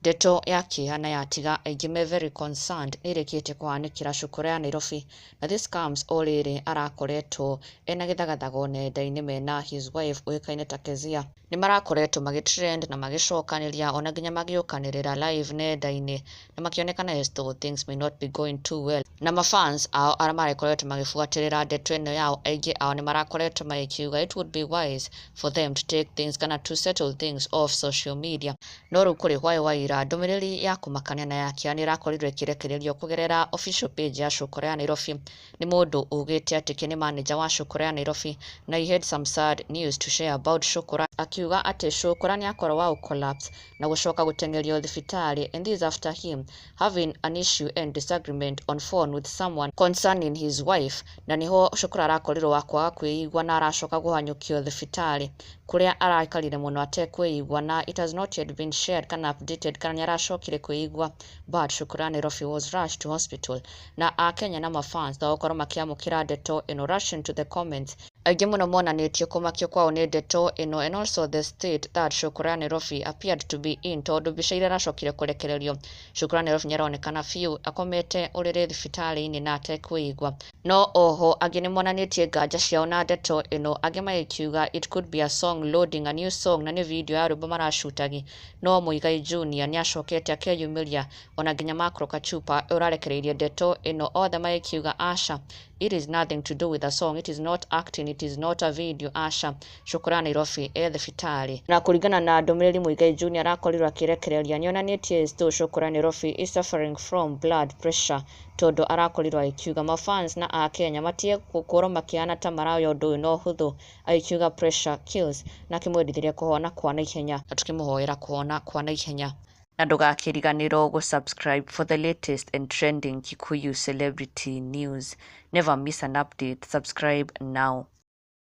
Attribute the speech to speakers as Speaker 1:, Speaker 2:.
Speaker 1: Ndeto ya kĩeha na yatiga aingĩ me very concerned nĩ ĩrĩkĩtie kũhanĩkĩra Shukura ya Nairobi, na this comes o rĩrĩ arakoretwo ena gĩthagathago nenda-inĩ mena his wife ũĩkaine ta Kezia. Nĩ marakoretwo magĩ trend na magĩcokanĩria ona nginya magĩũkanĩrĩra live nenda-inĩ na makĩonekana as though things may not be going too well, na mafans ao arĩa marakoretwo magĩbuatĩrĩra ndeto ĩno yao, aingĩ ao nĩ marakoretwo magĩkiuga it would be wise for them to take things kana to settle things off social media. No rĩu kũrĩ hwaĩ wa ira, ndũmĩrĩri ya kũmakania na ya kĩeha nĩ ĩrakorirwo ĩkĩrekererio kũgerera official page ya Shukura ya Nairobi nĩ mũndũ ugĩte atĩ ke nĩ manager wa Shukura ya Nairobi, na he had some sad news to share about Shukura, akiuga atĩ Shukura nĩ akorwo wa collapse na gũcoka gũteng'erio thibitarĩ, and this after him having an issue and disagreement on phone with someone concerning his wife. Na niho Shukura arakorirwo wa kwaga kwĩigua na aracoka kũhanyũkio thibitarĩ kũrĩa araikarire mũno atekwĩigua, na it has not yet been shared kana updated kana nĩ aracokire kwĩigua, but Shukura Nairobi was rushed to hospital. Na akenya na mafans thutha wa gũkorwo makĩamũkĩra ndeto ĩno, rushing to the comments, aingĩ mũno monanĩtie kũmakio kwao nĩ ndeto ĩno and also the state that Shukura Nairobi appeared to be in, tondũ mbica iria aracokire kũrekererio, Shukura Nairobi nĩaronekana biũ akomete ũrĩrĩ thibitarĩ-inĩ na atekwĩigua. No oho angĩ nĩ monanĩtie nganja ciao na ndeto ĩno, angĩ magĩkiuga it could be a song loading, a new song, na nĩ video ya rwĩmbo maracutagi. No Muigai Junior nĩ acokete akeyumĩria, ona nginya Macro Kachupa ũrarekereirie ndeto ĩno, othe magĩkiuga aca, it is nothing to do with a song, it is not acting, it is not a video, aca, Shukura Nairobi e thibitarĩ. Na kũringana na ndũmĩrĩri Muigai Junior arakorirwo akĩrekereria, nĩonanĩtie as though Shukura Nairobi is suffering from blood pressure, tondũ arakorirwo agĩkiuga mafans na akenya matige gũkorwo makĩhana ta maroya ũndũ ũyũ na ũhũthũ, agĩkiuga pressure kills, na akĩmwendithirie kũhona kwa naihenya, na tũkĩmũhoera kũhona kwa naihenya. Na ndũgakĩriganĩrwo gũ-subscribe for the latest and trending Kikuyu celebrity news. Never miss an update. Subscribe now.